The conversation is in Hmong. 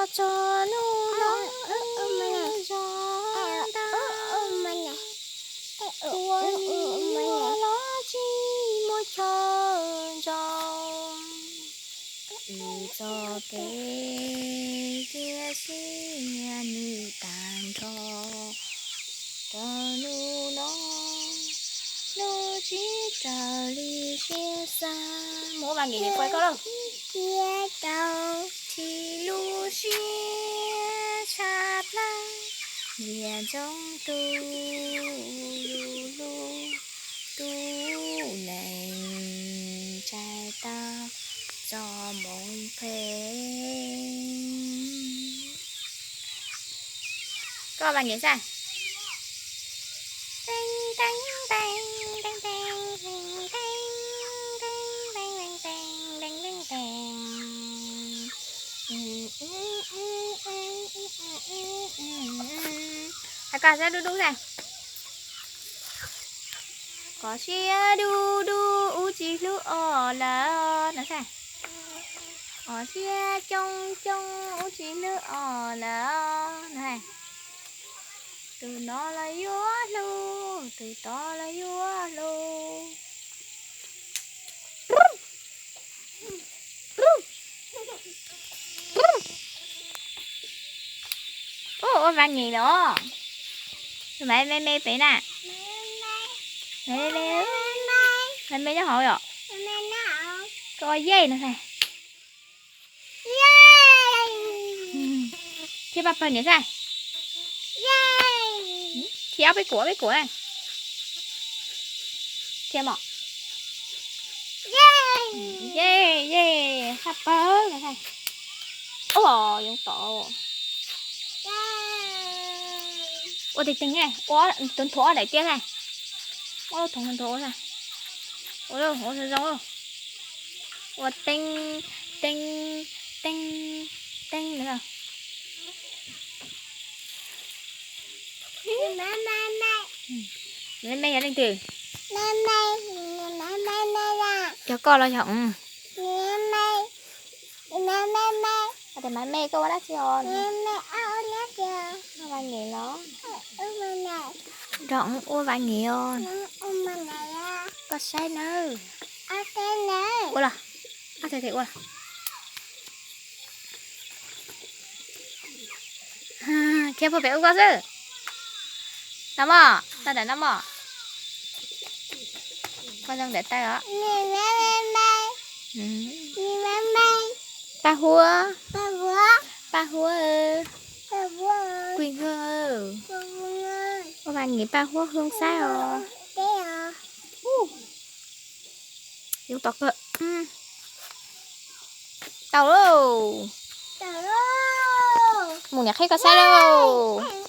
Txog hnub no zoo ntau, ua li los tsis muaj chaw ntsau. Wb txoj kev cia siab nws tag nrho, rau hnub no lub tsis raws li siab xav. Mus ua vas nkim niam pog koj lauj. Cia tau, thim lub siab tshaj plaws, nyiam ntsoov tus yus hlub, tus neeg tsaig tau txoj moo phem. Koj vas nkim saib. Hais koj siab dub dub saib. Koj siab dub dub ub tsis hlub os lawm no saib. Koj siab coob coob ub tsis hlub os lawm no. Tus no los yuav hlub, tus tod los yuav hlub. Ua vas nkim los. Tus me me pem na. Me me, me me nyob hauv yom. Koj yej no saib. Thiab pab pawg niam saib. Thiab peb kuam peb kuam na. Thiab mom. Ye ye, pab pawg no saib. Ua yoov tom. Ua tig teeg, ua tus nthuav ob daim tiab saib. Ua lub tus nthuav ua saib. Ua lub ua zoo zoo. Ua teeb teeb teeb teeb no. Me me yog leej twg? Yog koj los yog? Ua tes me me koj ua dab tsi os? Ua vas nkim los? Nrog ua vas nkim os. Koj saib nawb. Ua los. Ua. Khiav puag pem ub koj xwb. Nab moj, tau ntawm nab moj. Koj zoo ntawm taw os. Paj huab, paj huab, kuj hwj, ua vas nkim paj huab hwj saib os. Yoov tom kawg. Tau lauj. Mus niam qhib koj saib lauj.